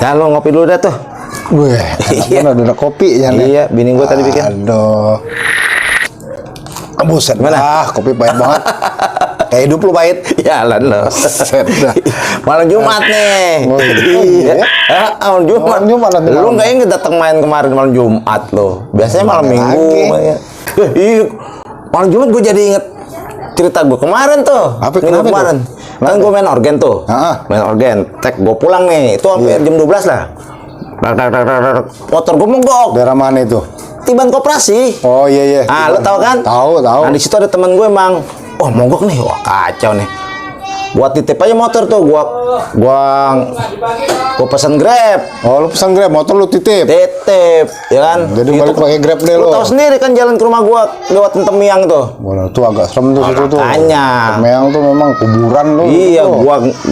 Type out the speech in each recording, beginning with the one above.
Ya lo ngopi dulu dah tuh. Gue, ada kopi ya nih. Iya, bini gue tadi bikin. Aduh. Buset, Gimana? kopi pahit banget. Kayak hidup lu pahit. Jalan lo. Buset dah. Malam Jumat nih. Oh, iya. Malam Jumat. Malam Jumat nanti Lu malam. nggak inget datang main kemarin malam Jumat lo. Biasanya malam Mana Minggu. lagi? Iya. Malam Jumat gue jadi inget cerita gue kemarin tuh. Apa, Minggu kenapa kemarin. tuh? Kan gue main organ tuh. Heeh. Main organ. Tek gue pulang nih. Itu sampai jam 12 lah. Motor gue mogok. Daerah mana itu? Tiban koperasi. Oh iya. Ah, lu tahu kan? Tahu. Nah, di situ ada temen gue emang, oh mogok nih, wah kacau nih. Gua titip aja motor tuh, gua pesan Grab. Oh, lu pesan Grab, motor lu titip. Titip, ya kan? Jadi balik pakai Grab deh lu. lu. Tahu sendiri kan jalan ke rumah gua lewat Temiang tuh. Boleh, tuh agak serem tuh situ tuh. Makanya. Meang tuh memang kuburan lu. Iya, tuh.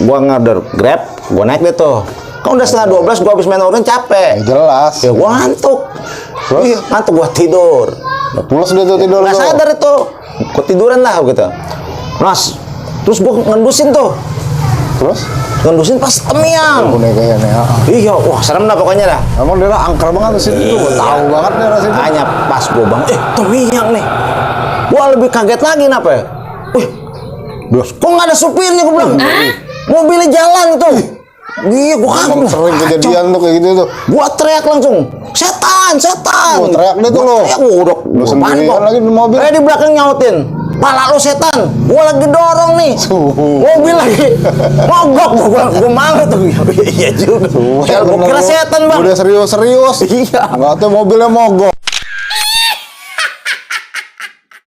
gua ngader Grab, gua naik deh tuh. Kan udah setengah 12, gua habis main organ capek. Ya, jelas. Ya gua ngantuk. Terus? Iya, ngantuk gua tidur. Udah pulas deh tuh tidur Nggak lu. sadar itu, ketiduran lah gitu. Mas, terus gua ngendusin tuh. Terus? Ngendusin pas Temiang. Udah kayaknya. Iya, wah serem dah pokoknya dah. Emang daerah angker banget di situ tuh. Gua tahu banget daerah situ. Hanya pas gua bang, Temiang nih. Gua lebih kaget lagi kenapa ya? Kok nggak ada supirnya gua bilang? Mobilnya jalan tuh. Iya, gua kaget. Emang sering kejadian tuh kayak gitu tuh. Gua teriak langsung, setan. Wah, teriak deh tuh Gua lo. teriak, udah. Lu sendirian lagi di mobil. Di belakang nyautin. Pala lu setan, gua lagi dorong nih. Mobil lagi mogok, gua malu tuh. Iya juga. Gua kira setan bang. Udah serius. Iya. Nggak tahu mobilnya mogok.